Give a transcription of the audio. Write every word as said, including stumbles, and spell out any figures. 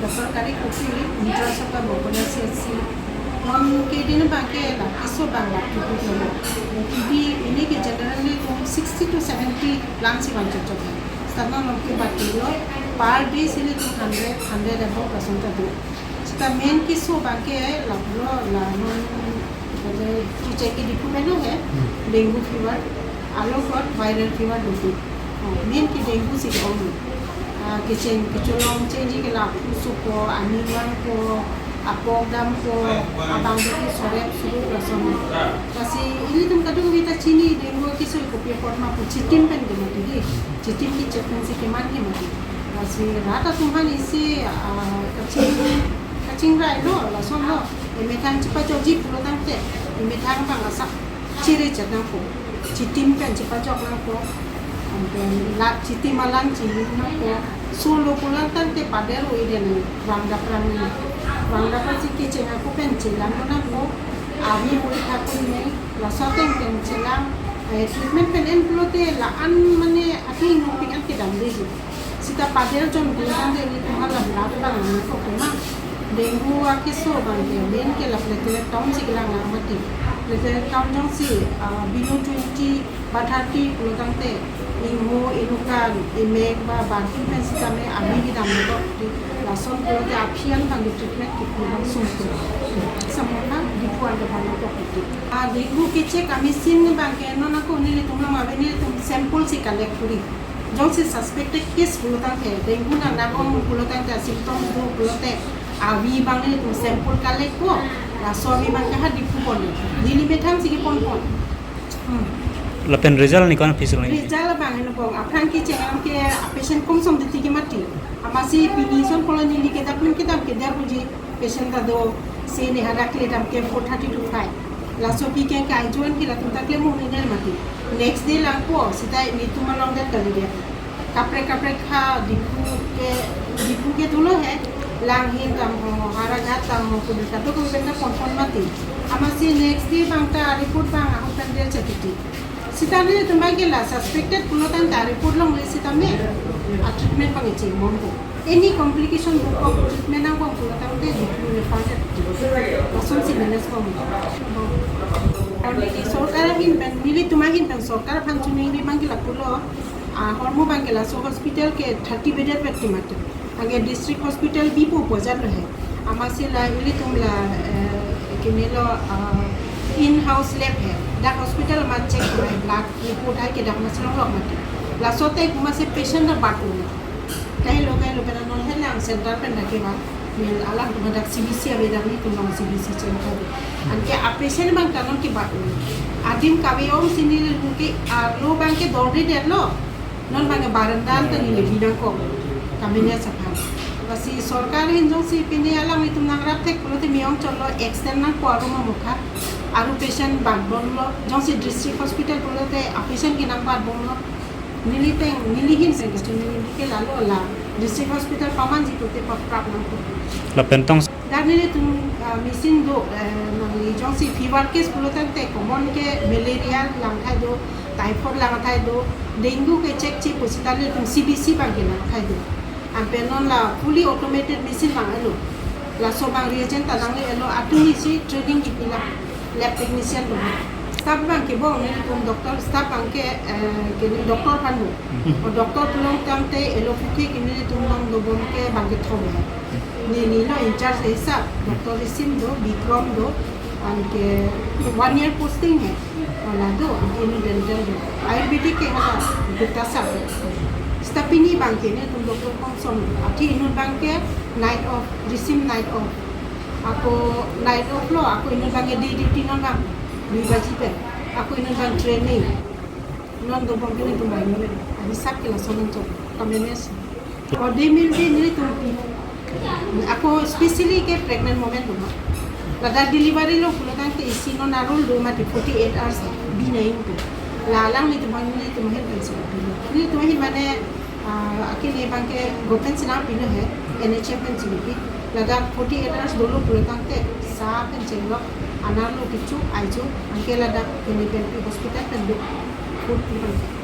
Besorkari kuti, inter sorkar bokola si asi. Non kedin abangke la keso abang la tutu tutu. Kidi ini ke generally tum sixty to seventy plants si bang cocok. Seta non ke bati lo per day si ilitum hundred, hundred above lason ta do. Seta main keso abangke la pulo la non kecheng ke Diphu pen lo he, dengue fever, along got viral fever do. Oh, main ke dengue si ke-ong. Ah, kecheng kecholong chengji ke la phu sopo, aning vangpo, apok dampo, abang ke sorep surup lason. Lasi ilitum kadokave ta chini dengue keso kopi apot ma pu chitim pen ke mati di. Chitim kechek pen si keman ke mati. Lasi rat atum aphan isi, ah, kaching, kachingrai lo, lason lo. Emethang chepajokji pulo tangte, emethang abang asak chiri chet nangpo. Chitim pen chepajok nangpo. Anpen la chitim alang chiri nangpo. Solo pulo tangte pader-o iden vangdap rang. Vangdap si kecheng ako pen chelang nangpo. Avi muri thakun ne, laso ateng pen chelang. Eh, treatment pen en pulote la-an mane atheng nungpik an kedam deji. Seta pader jon pulo tangte ilitum hala blood abang nangkok ma. Dengue akeso abangke main ke la platelet count si kelang nang mati. Platelet count jongsi, ah, below twenty ba thirty pulo tangte ingho, inukan, imek ba barfi pen sitame avi kedam nangkok di. Lason pulote aphi an abang treatment kipu abang sungkun. Samona Diphu an abang nangkok di. Ah, dengue kechek a-machine abangke non ako nelitum lam ave, nelitum sample si collect kori. Jongsi suspected case pulo tangte, dengue nang nang-ong pulo tangte, symptoms do pulote, avi abang nelitum sample collect ko, laso avi abangke ha Diphu pon. Neli methang si kepon pon. Hmm. Lapen result ni ko-an aphi si lo? Result abang heno pon. Aphrang kecheng alam ke patient komsom titi ke mati. Amatsi pini son pulo neli kedam pen kedam ke dia puji. Patient ta do, se ne hadak le dam ke four thirty to five. Laso aphi ke ka ajoin ke latum ta klem un-e mati. Next day langpo, seta netum along det kalidet. Kaprek kaprek ha Diphu ke, Diphu ke dolo he. Langhin dam ho, Howraghat dam ho, kudu kadokave ta pon pon mati. Amatsi next day abang ta report abang ahut pen dia chetiti. Seta nelitum abangke la suspected pulo tangte report longle sitame a-treatment abang echeng bompo. Any complication do ko treatment nang bom pulo tangte Diphu refer det. Lason si manage bompo. Kami di sorkar ahin pen, nelitum ahin pen sorkar aphan choningri abangke lapulo. Ah, hormu abangke laso hospital ke thirty bedded vek ti mati. Anke district hospital bipo pojat lo he. Amatsi la ilitum la, eh, kini lo, ah, in-house lab he. Dak hospital ma check kori blood report hai ke dak ma chelong lok mati. Laso ateng amatsi patient ta bat un-e. Kahelo kahelo pen non helang center pen dak ke ma. Neli alangtum dak C B C ave, dak nelitum along C B C center. Anke a-patient abang ta non ke bat un-e. Adim kave-ong si nelitum ke, ah, lo abangke dorde det lo. Non abangke baranda an ta neli bi nangkok. Kamenes aphan. Lasi sorkar ahin jongsi pini alanglitum nangrap thek pulote me-ong chotlo, extend nangpo arum amokha. Aru patient bat bomlo. Jongsi district hospital pulote a-patient ke nang bat bomlo. Neli ateng, neli ahin pen kachiningri ke lalo la. District hospital pamanji pulote paprap nangpo. Lapen tong Dak nelitum, ah, machine do, eh, nangli jongsi fever case pulo tangte common ke malaria langthai do, typhoid langthai do, dengue ke check chepo seta nelitum C B C abangke langthai do. Anpen non la fully automated machine abang alo. Laso abang reagent ta nangle-etlo, atum isi training kipi la. Lab technician do. Staff abang ke bong nelitum doctor, staff abang ke, eh, ke doctor aphan do. O doctor pulo tangte allopathic nelitum along dobom ke abang ke thom he. Neli lo in charge hisap, Doctor Risim do, Bikrom do, anke one year posting he. Wala do, anke inut dental do. Ayurvedic ke hala, Gupta sir. Staff pini abang ke nelitum doctor kongsom. Athe inut abang ke night off, Risim night off. Ako night off lo, ako inut abang ke day duty non abang, dui baji pen. Ako inut abang training. Non dobom ke nelitum abang nore. Anisap ke lason nangchok. Kamenes. O day meal day nelitum pi. Ako specially ke pregnant women do ma. Ladak delivery lo pulo tangte isi non arul do mati forty-eight hours bi nangji pu. La alang nelitum abang nelitum ahin pensi pilo. Nelitum ahin mane, ah, akini abang ke government si nangpilo he, N H M pensi pi. Ladak forty-eight hours dolo pulo tangte sa pensi lo, anerlo kecho, ajo, anke ladak kene pen pi hospital pen do. Food pi abang ke.